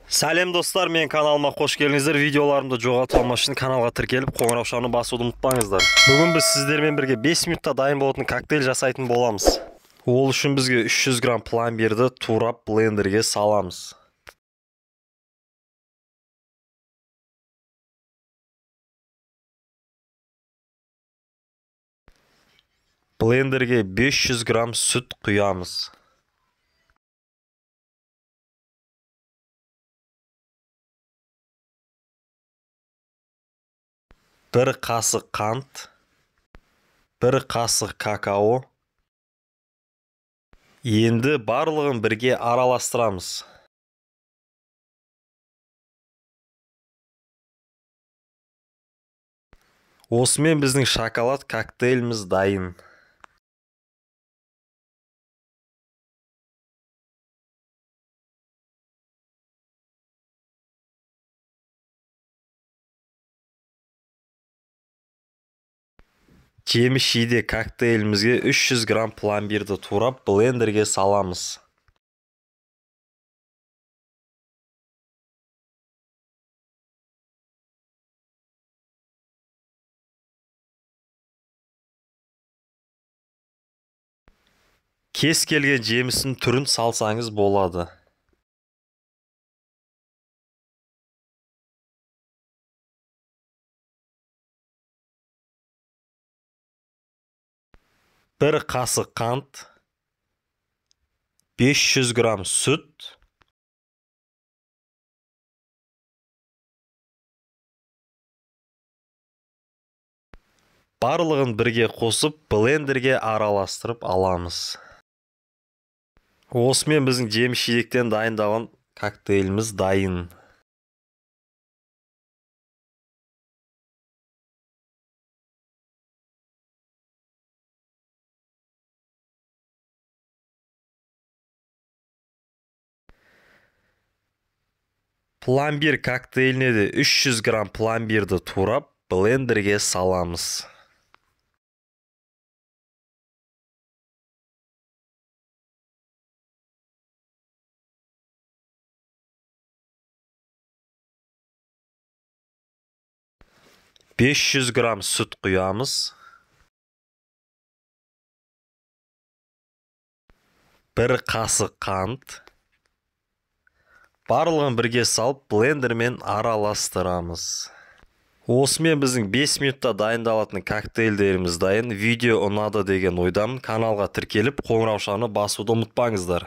Сәлем достар, мен каналыма қош келдіңіздер. Видеоларымды жоғалтып алмас үшін каналға тіркеліп, қоңыраушаны басуды ұмытпаңыздар. Бүгін біз сіздермен бірге 5 минутта дайын болатын коктейль жасайтын боламыз. Ол үшін бізге 300 грамм пломбирді турап блендерге саламыз. Блендерге 500 грамм сүт құямыз. Бір қасық қант, бір қасық какао. Енді барлығын бірге араластырамыз. Осымен біздің шоколад коктейліміз дайын. Жеміс жидек коктейлімізге 300 грамм пломбирді турап блендерге саламыз. Кез келген жемістің түрін салсаңыз болады. Бір қасық қант, 500 грамм сүт, барлығын бірге қосып блендерге араластырып аламыз. Осымен біздің жеміс жидектен дайындалған коктейліміз дайын. Пломбир коктейліне де 300 грамм пломбирді турап блендерге саламыз. ...500 грамм сүт құямыз. Бір қасық қант. Барлығын бірге салып блендермен араластырамыз. Осымен біздің 5 минутта дайындалатын коктейльдеріміз дайын. Видео ұнады деген ойдамын. Каналға тіркеліп, қоңыраушаны басуды ұмытпаңыздар.